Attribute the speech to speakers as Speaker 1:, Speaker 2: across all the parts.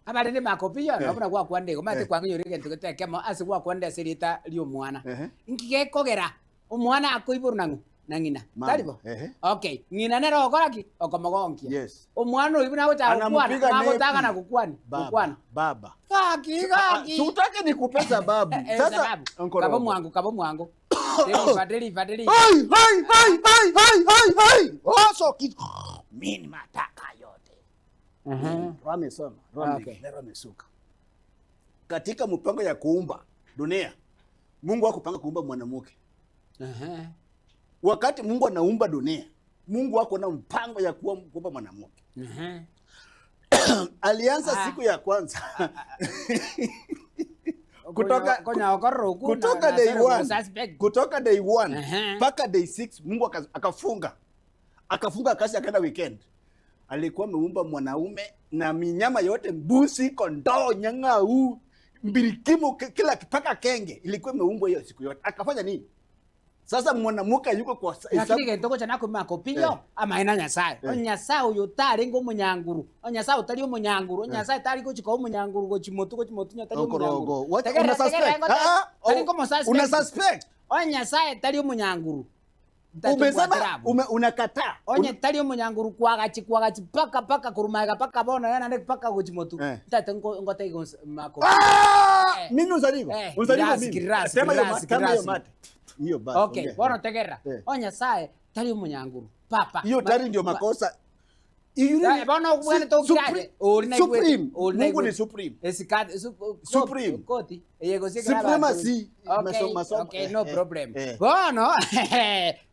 Speaker 1: Abarende makopiyo,
Speaker 2: Eh.
Speaker 1: nabo buna gwakwanire igo, omanyete
Speaker 2: Eh.
Speaker 1: kwang'inyoria egento gete ekemo ase gwakwanire ase erieta ri'omwana.
Speaker 2: Ehe.
Speaker 1: Inki gekogera omwana akoiborwa nang'o? Na ng'ina.
Speaker 2: Mama,
Speaker 1: Tari bo?
Speaker 2: ehe.
Speaker 1: Okay, ng'ina nere ogokora ki? Okomogonkia.
Speaker 2: Yes.
Speaker 1: Omwana oyio buna agochaka gokwana,
Speaker 2: Anamupiga
Speaker 1: ng'a agotang'ana
Speaker 2: nepi.
Speaker 1: gokwani,
Speaker 2: Baba,
Speaker 1: gokwana.
Speaker 2: baba.
Speaker 1: Gaki, gaki.
Speaker 2: Sutake nikupe sababu.
Speaker 1: Eh,
Speaker 2: Sasa
Speaker 1: sababu.
Speaker 2: Onkorogo.
Speaker 1: Kaba omwango, kaba omwango. Deliver, deliver, deliver.
Speaker 2: Hai, hai, hai, hai, hai, hai, hai. Oso ki mimi mataka yote.
Speaker 1: Ehe.
Speaker 2: Roho amesoma, roho
Speaker 1: Okay.
Speaker 2: ameingia, roho amesuka. Katika mpango ya kuumba dunia, Mungu hakupanga kuumba mwanamke.
Speaker 1: Ehe.
Speaker 2: Wakati Mungu anaumba dunia, Mungu hakuwa na mpango ya kuwa- kuumba mwanamke.
Speaker 1: Ehe.
Speaker 2: Alianza
Speaker 1: Ah.
Speaker 2: siku ya kwanza Kutoka-
Speaker 1: Konya okorora okwo na-
Speaker 2: kutoka
Speaker 1: na
Speaker 2: day
Speaker 1: sare
Speaker 2: one
Speaker 1: suspect.
Speaker 2: kutoka day one
Speaker 1: Ehe.
Speaker 2: mpaka day six Mungu aka- akafunga akafunga kazi akaenda weekend. Alikuwa ameumba mwanaume na minyama yote, mbuzi, kondoo, nyang'au, mbirikimu, ki- kila mpaka kenge ilikuwa imeumbwa hiyo siku yote. Akafanya nini? Sasa mwanamke yuko kwa sa-
Speaker 1: Lakini gento gocha nakomima kopinyo
Speaker 2: Eh.
Speaker 1: amaene a Nyasaye.
Speaker 2: Eh.
Speaker 1: Onye Nyasaye oyo otarenge omonyanguru, onye Nyasaye otari omonyanguru, onye Nyasaye tari gochia koba omonyanguru gochia motwe gochia motwe onye tari
Speaker 2: Okorogo.
Speaker 1: omonyanguru.
Speaker 2: Wacha-
Speaker 1: Tegerera,
Speaker 2: una suspect.
Speaker 1: tegerera, ngote-
Speaker 2: Ah, ah,
Speaker 1: tari
Speaker 2: oh,
Speaker 1: nkomosuspect.
Speaker 2: una suspect.
Speaker 1: Onye Nyasaye tari omonyanguru, ntache
Speaker 2: Umesema
Speaker 1: kobwatera abwo.
Speaker 2: ume, unakataa.
Speaker 1: Onye tari omonyanguru kwagachi kwagachi paka paka korwa magega paka bono yaani naende paka gochia motwe,
Speaker 2: Eh.
Speaker 1: ntaete nko ngotebie gonsi mako.
Speaker 2: Ah!
Speaker 1: Eh.
Speaker 2: Mimi unzaliwa.
Speaker 1: Eh,
Speaker 2: Unzaliwa
Speaker 1: rirasi,
Speaker 2: mimi.
Speaker 1: rirasi,
Speaker 2: Tema hiyo
Speaker 1: rirasi,
Speaker 2: mate, tema hiyo
Speaker 1: rirasi.
Speaker 2: mate. Hiyo basi.
Speaker 1: Okay,
Speaker 2: ongea.
Speaker 1: bono tegerera.
Speaker 2: Eh.
Speaker 1: O Nyasaye tari omonyanguru. Papa.
Speaker 2: Hiyo
Speaker 1: Ma-
Speaker 2: tari ndio
Speaker 1: ma-
Speaker 2: makosa. You
Speaker 1: Eh, bono obwene
Speaker 2: Si-
Speaker 1: tokirache.
Speaker 2: Supre-
Speaker 1: Ori naigwete.
Speaker 2: Supreme.
Speaker 1: Ori
Speaker 2: Mungu
Speaker 1: naigwete.
Speaker 2: ni supreme.
Speaker 1: Esikati su- ko-
Speaker 2: Supreme.
Speaker 1: Koti. Eye gose
Speaker 2: Supremacy.
Speaker 1: Okay,
Speaker 2: Maso- masomo.
Speaker 1: okay,
Speaker 2: Eh,
Speaker 1: no
Speaker 2: eh,
Speaker 1: problem.
Speaker 2: eh.
Speaker 1: Bono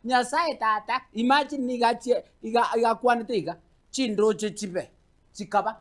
Speaker 1: Nyasaye tata imagine niga achie iga igakwanete iga chindoche chibe chikaba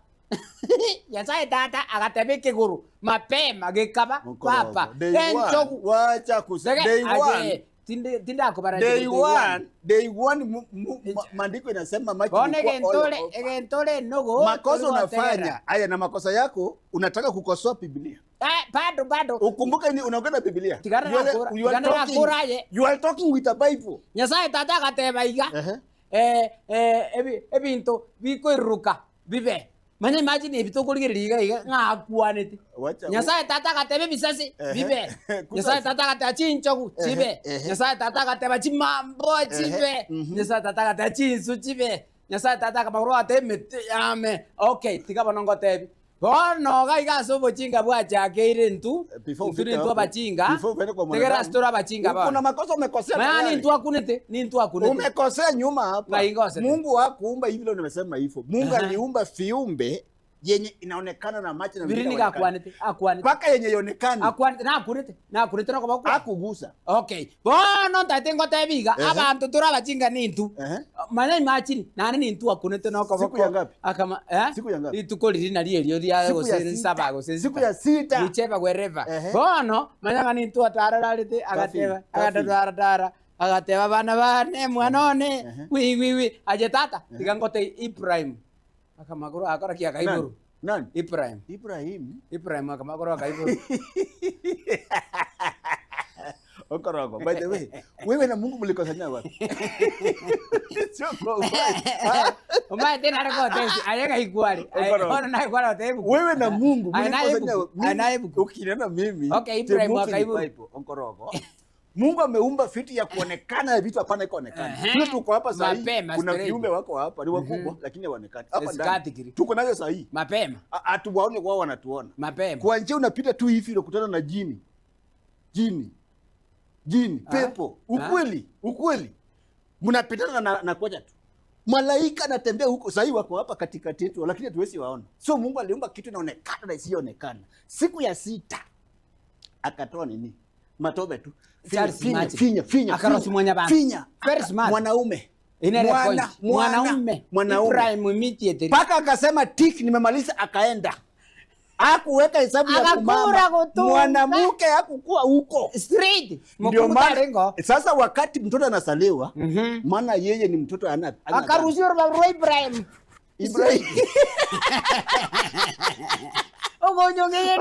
Speaker 1: Nyasaye tata agateba ekegoro mapema gekaba
Speaker 2: Mokorogo.
Speaker 1: papa
Speaker 2: Day one.
Speaker 1: enchogu
Speaker 2: Wacha kus-
Speaker 1: Tege-
Speaker 2: Day
Speaker 1: aje,
Speaker 2: one.
Speaker 1: tinde- tindakobara
Speaker 2: Day
Speaker 1: day
Speaker 2: one. Day one mu- mu- ma- maandiko inasema macho
Speaker 1: Bono
Speaker 2: ilikuwa all
Speaker 1: egentore
Speaker 2: over.
Speaker 1: egentore enogo
Speaker 2: Makosa
Speaker 1: tori gotegerera.
Speaker 2: unafanya haya na makosa yako unataka kukosoa Biblia.
Speaker 1: Eh, bado bado
Speaker 2: Ukumbuke ni unaongea na Biblia.
Speaker 1: Tigana
Speaker 2: You are-
Speaker 1: nakura-
Speaker 2: you are
Speaker 1: tigana
Speaker 2: talking-
Speaker 1: nakura aye.
Speaker 2: You are talking with a Bible.
Speaker 1: Nyasaye tata agateba iga
Speaker 2: Ehe.
Speaker 1: eh, eh, ebi- ebinto bikoiruruka bibe manya imagine ebi tokorigereria iga iga ng'a akwanete
Speaker 2: Wacha-
Speaker 1: Nyasaye tata agateba ebisasi
Speaker 2: Ehe.
Speaker 1: bibe
Speaker 2: Kusasi.
Speaker 1: Nyasaye tata agateba chinchogu chibe
Speaker 2: ehe.
Speaker 1: Nyasaye tata agateba chimambo chibe
Speaker 2: mhm.
Speaker 1: Nyasaye tata agateba chinsu chibe Nyasaye tata akamagoro agateba emete yame okay tiga bono ngotebi Bono iga iga ase obochinga bwachakeire intwe,
Speaker 2: Before
Speaker 1: intwe
Speaker 2: ufike
Speaker 1: nintwe
Speaker 2: hapo,
Speaker 1: abachinga,
Speaker 2: before uende kwa
Speaker 1: tegera
Speaker 2: mwanadamu,
Speaker 1: ase tore abachinga
Speaker 2: Kuna
Speaker 1: bono.
Speaker 2: makosa umekosea
Speaker 1: Maya
Speaker 2: tayari.
Speaker 1: nintwe akunete, nintwe akunete.
Speaker 2: Umekosea nyuma hapa.
Speaker 1: Na ingosete.
Speaker 2: Mungu hakuumba hivi leo nimesema hivyo. Mungu
Speaker 1: Aha.
Speaker 2: aliumba viumbe yenye inaonekana na macho na
Speaker 1: Biri
Speaker 2: vingine
Speaker 1: niga
Speaker 2: haonekani.
Speaker 1: akwanete, akwanete.
Speaker 2: Mpaka yenye ionekani
Speaker 1: Akwanete, nakunete, nakunete nokoba kwa.
Speaker 2: hakugusa.
Speaker 1: Okay, bono ntaete ngotebi iga,
Speaker 2: Ehe.
Speaker 1: abanto tore abachinga nintwe.
Speaker 2: Ehe.
Speaker 1: Manya imagine, naende nintwe akunete nokoboko.
Speaker 2: Siku ya ngapi?
Speaker 1: Akama, eh?
Speaker 2: Siku ya ngapi?
Speaker 1: Rituko riria nario erio ria
Speaker 2: Siku ya
Speaker 1: gose
Speaker 2: sita.
Speaker 1: saba gose
Speaker 2: Siku ya sita.
Speaker 1: Whichever wherever.
Speaker 2: Ehe.
Speaker 1: Bono, manya ng'a nintwe atarararete, agateba,
Speaker 2: Kafiri, kafiri.
Speaker 1: agatataratara, agateba abana bane, mwana one,
Speaker 2: Ehe.
Speaker 1: wi wi wi, aye tata, tiga ngotebi Ibrahim. Akamagoro akora ki
Speaker 2: Nani?
Speaker 1: akaiborwa?
Speaker 2: Nani?
Speaker 1: Ibrahim.
Speaker 2: Ibrahim.
Speaker 1: Ibrahim akamagoro akaiborwa.
Speaker 2: Okorogo. By the way, wewe na Mungu mlikosania wapi? Sio kwa ubaya. Ah,
Speaker 1: Omanyete nare gotebia, aye ng'ai kware. Aye,
Speaker 2: Okorogo.
Speaker 1: bono naye kware gotebia ebuku.
Speaker 2: Wewe na Mungu
Speaker 1: Aye naye
Speaker 2: mlikosania
Speaker 1: ebuku.
Speaker 2: wapi? Mimi-
Speaker 1: Aye naye ebuku.
Speaker 2: Ukinena mimi.
Speaker 1: Okay, Ibrahim
Speaker 2: the movie ni
Speaker 1: akaiborwa.
Speaker 2: Bible, Okorogo. Mungu ameumba vitu ya kuonekana na vitu hapana ikuonekana.
Speaker 1: Ehe.
Speaker 2: Sisi tuko hapa sasa hivi.
Speaker 1: Mapema
Speaker 2: Kuna
Speaker 1: straight.
Speaker 2: viumbe wako hapa ni wakubwa lakini hawaonekani. Hapa ndani.
Speaker 1: Esikati
Speaker 2: Tuko nayo sasa hii.
Speaker 1: Mapema.
Speaker 2: Hatuwaone wao wanatuona.
Speaker 1: Mapema.
Speaker 2: Kwa njia unapita tu hivi unakutana na jini. Jini. Jini,
Speaker 1: Ah.
Speaker 2: pepo. Ukweli, ukweli. Mnapitana na, na kocha tu. Malaika anatembea huko sasa hivi wako hapa katikati yetu lakini hatuwezi waona. So Mungu aliumba kitu inaonekana na isiyoonekana. Siku ya sita akatoa nini? Matope tu. Finya,
Speaker 1: Charles
Speaker 2: finya,
Speaker 1: Martin.
Speaker 2: finya, finya,
Speaker 1: Akarosi
Speaker 2: finya,
Speaker 1: mwanyabantu.
Speaker 2: finya.
Speaker 1: Very smart.
Speaker 2: Mwanaume.
Speaker 1: Inere
Speaker 2: Mwana-
Speaker 1: point.
Speaker 2: mwana-
Speaker 1: Mwanaume.
Speaker 2: Mwanaume.
Speaker 1: Ibrahim immediately.
Speaker 2: Mpaka akasema tik, nimemaliza, akaenda. Hakuweka hesabu ya
Speaker 1: Agakura
Speaker 2: kumama.
Speaker 1: gutunga.
Speaker 2: Mwanamke hakukuwa huko.
Speaker 1: Straight.
Speaker 2: Ndio
Speaker 1: Mukungu
Speaker 2: maana
Speaker 1: tarengo.
Speaker 2: sasa wakati mtoto anasaliwa,
Speaker 1: Mhm.
Speaker 2: maana yeye ni mtoto ana ana
Speaker 1: Akarusia rwa Ibrahim.
Speaker 2: Ibrahim.
Speaker 1: Ogonyongeyete.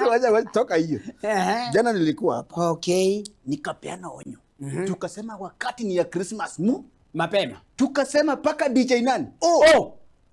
Speaker 2: Wacha- wacha, Toka hiyo.
Speaker 1: Ehe.
Speaker 2: Jana nilikuwa hapa
Speaker 1: Okay.
Speaker 2: nikapeana onyo. Tukasema wakati ni ya Christmas mu
Speaker 1: Mapema.
Speaker 2: tukasema paka DJ nani? Oh.
Speaker 1: Oh.